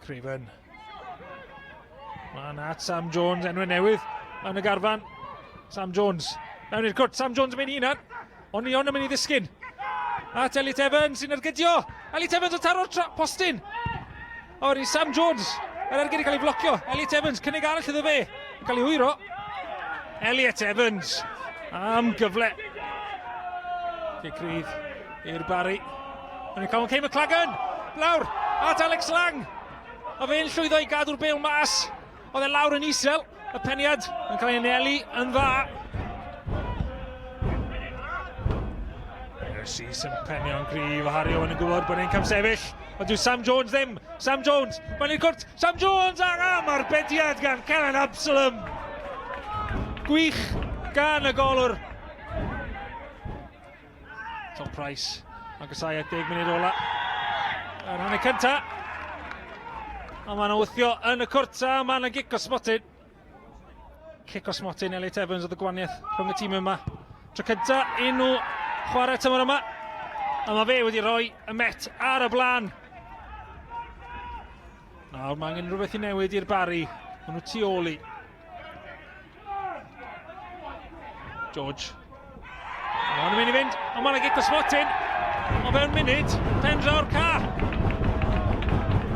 Craven. Mae'n at Sam Jones, enwau newydd yn y garfan. Sam Jones. Mewn i'r cwrt, Sam Jones yn mynd hunan. Ond ni ond yn mynd i ddisgyn. At Elliot Evans sy'n ergydio. Elliot Evans yn taro'r postyn. O, i Sam Jones. Yr ergyd i cael ei flocio. Elliot Evans, cynnig arall iddo fe. Yn cael ei hwyro. Elliot Evans am gyfle. Cic rydd i'r Barry. Yn cael Kane McLagan. Lawr at Alex Lang. A fe'n llwyddo i gadw'r bel mas. Oedd e lawr yn isel. Y peniad yn cael ei anelu yn dda. Sees yn penio'n gryf a Harry Owen yn gwybod bod e'n camsefyll. Ond dyw Sam Jones ddim. Sam Jones, mae'n i'r cwrt. Sam Jones ar am arbediad gan Karen Absalom. Gwych gan y golwr. Tom Price, agosau at 10 munud ola. Yr hanner cynta. A mae'n wthio yn y cwrt a mae'n gic o smotyn. Cic o smotyn Elliot Evans oedd y gwaniaeth rhwng y tîm yma. Tro cynta i nhw chwarae tymor yma. A mae fe wedi rhoi y Met ar y blaen. Nawr mae angen rhywbeth i newid i'r Barry. Maen nhw tu ôl i. George. Mae'n mynd i fynd, ond mae'n gic o smotyn. O fewn munud, pen draw'r ca.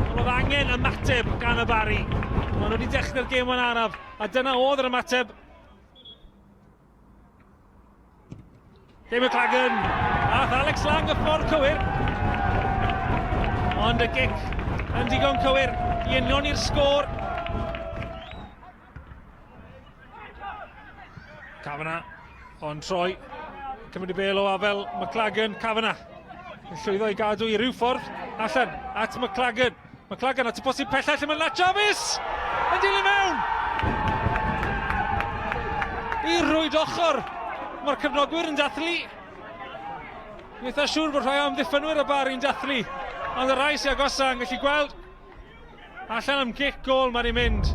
Ond oedd angen ymateb gan y Barry. Maen nhw wedi dechrau'r gêm yn araf, a dyna oedd yr ymateb. Jamie McLagan, ath Alex Lang y ffordd cywir. Ond y gic yn digon cywir i unioni'r sgôr. Kavanagh, ond troi. Cymryd y bel o afel McLagan. Kavanagh yn llwyddo i gadw i ryw ffordd. Allan at McLagan. McLagan at y posib pellach lle mae Nat Jarvis yn dilyn mewn. I rwyd ochr. Mae'r cefnogwyr yn dathlu. Dwi'n eitha siŵr bod rhai o amddiffynwyr y bar i'n dathlu. Ond y rhai sy'n agosa yn gallu gweld allan am gic gol mae'n ei mynd.